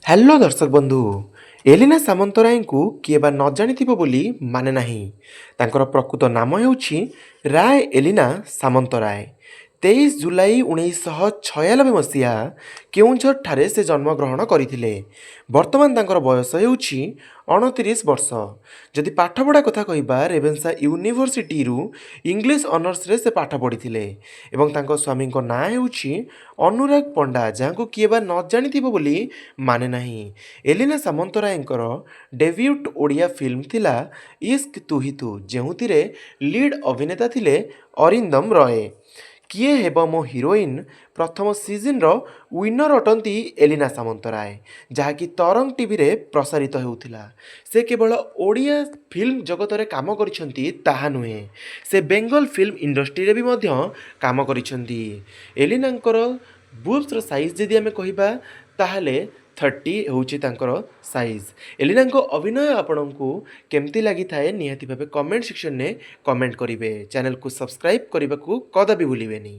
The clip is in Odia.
ହ୍ୟାଲୋ ଦର୍ଶକ ବନ୍ଧୁ, ଏଲିନା ସାମନ୍ତରାୟଙ୍କୁ କିଏ ବା ନ ଜାଣିଥିବ ବୋଲି ମାନେ ନାହିଁ। ତାଙ୍କର ପ୍ରକୃତ ନାମ ହେଉଛି ରାୟ ଏଲିନା ସାମନ୍ତରାୟ। 23 ଜୁଲାଇ 1996 ମସିହା କେଉଁଝରଠାରେ ସେ ଜନ୍ମଗ୍ରହଣ କରିଥିଲେ। ବର୍ତ୍ତମାନ ତାଙ୍କର ବୟସ ହେଉଛି 29 ବର୍ଷ। ଯଦି ପାଠପଢ଼ା କଥା କହିବା, ରେଭେନ୍ସା ୟୁନିଭର୍ସିଟିରୁ ଇଂଲିଶ ଅନର୍ସରେ ସେ ପାଠ ପଢ଼ିଥିଲେ ଏବଂ ତାଙ୍କ ସ୍ୱାମୀଙ୍କ ନାଁ ହେଉଛି ଅନୁରାଗ ପଣ୍ଡା, ଯାହାଙ୍କୁ କିଏ ବା ନ ଜାଣିଥିବ ବୋଲି ମାନେ ନାହିଁ। ଏଲିନା ସାମନ୍ତରାୟଙ୍କର ଡେବ୍ୟୁଟ୍ ଓଡ଼ିଆ ଫିଲ୍ମ ଥିଲା ଇସ୍କ ତୁ ହି ତୁ, ଯେଉଁଥିରେ ଲିଡ୍ ଅଭିନେତା ଥିଲେ ଅରିନ୍ଦମ ରୟ। କିଏ ହେବ ମୋ ହିରୋଇନ୍ ପ୍ରଥମ ସିଜନ୍ର ୱିନର୍ ଅଟନ୍ତି ଏଲିନା ସାମନ୍ତରାୟ, ଯାହାକି ତରଙ୍ଗ ଟିଭିରେ ପ୍ରସାରିତ ହେଉଥିଲା। ସେ କେବଳ ଓଡ଼ିଆ ଫିଲ୍ମ ଜଗତରେ କାମ କରିଛନ୍ତି ତାହା ନୁହେଁ, ସେ ବେଙ୍ଗଲ ଫିଲ୍ମ ଇଣ୍ଡଷ୍ଟ୍ରିରେ ବି ମଧ୍ୟ କାମ କରିଛନ୍ତି। ଏଲିନାଙ୍କର ବୁବ୍ସର ସାଇଜ୍ ଯଦି ଆମେ କହିବା, ତାହେଲେ 30 ହେଉଛି ତାଙ୍କର ସାଇଜ୍। ଏଲିନାଙ୍କ ଅଭିନୟ ଆପଣଙ୍କୁ କେମିତି ଲାଗିଥାଏ, ନିହାତି ଭାବେ କମେଣ୍ଟ ସେକ୍ସନରେ କମେଣ୍ଟ କରିବେ। ଚ୍ୟାନେଲକୁ ସବସ୍କ୍ରାଇବ୍ କରିବାକୁ କଦାପି ଭୁଲିବେନି।